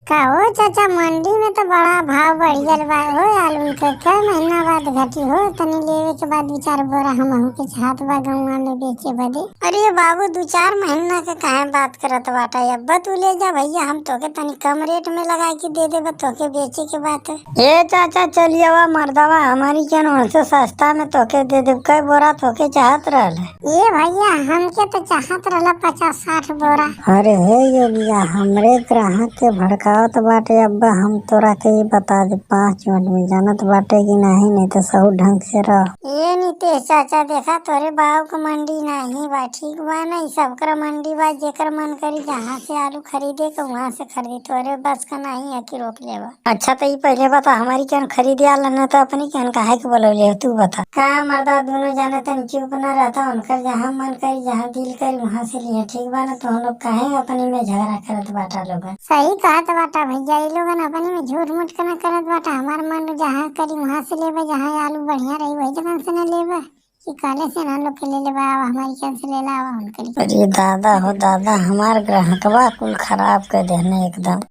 का हो चाचा, मंडी में तो बड़ा भाव बढ़ गल बा हो आलू के। कै महीना बाद घटी हो? तनी लेवे के बाद 2-4 बोरा हमहू के चाहत बा गौवा में बेचे बदे। अरे बाबू, 2-4 महीना के काहे बात करत बाटा? अब्बा तू ले जा भैया, हम तोके तनी कम रेट में लगा के दे देब, तोके बेचे के बात। ए चाचा, चलिए मर्दवा, हमारी के से सस्ता में तोके दे देब। कै बोरा तोके चाहत रहल? ए भैया, हमके तो चाहत रहला 50-60 बोरा। अरे हे योगिया, हमरे ग्राहक के भड़कावत बाटे। अब्बा हम तोरा के ई बता दे 5 मिनट में, जानत बाटे कि नहीं? नहीं तो सही ढंग से रह। ए नितेश चाचा, देखा, तोरे बाबू के मंडी नहीं बा, ठीक बा ना? ई सबकर मंडी बा। जेकर मन करी जहाँ से आलू खरीदे के, वहाँ से खरीदी। तोरे बस का नहीं है कि रोक लेबा। अच्छा, तो ई पहले बता, हमारी केन खरीदे आला न तो अपनी केन काहे के बोलौले हो, तू बता। का मर्दा, दोनों जाने तन चुप न रहता? उनकर जहाँ मन करी, जहाँ दिल करी, वहाँ से लिए, ठीक बा ना? तो हम लोग काहे अपनी में झगड़ा करत बाटा लोगन? सही कहत बाटा भैया, ये लोगन अपनी में झूठ मूठ के न करत बाटा। हमार मन जहाँ करी वहाँ से लेबे। जहाँ आलू बढ़िया रही, वही जगह से न लेबे कि काले से ना लोग के ले लेबा। आवा हमारी केन से ले ला, आवा उनके। अरे दादा हो दादा, हमार ग्राहकवा कुल खराब कर देने एकदम।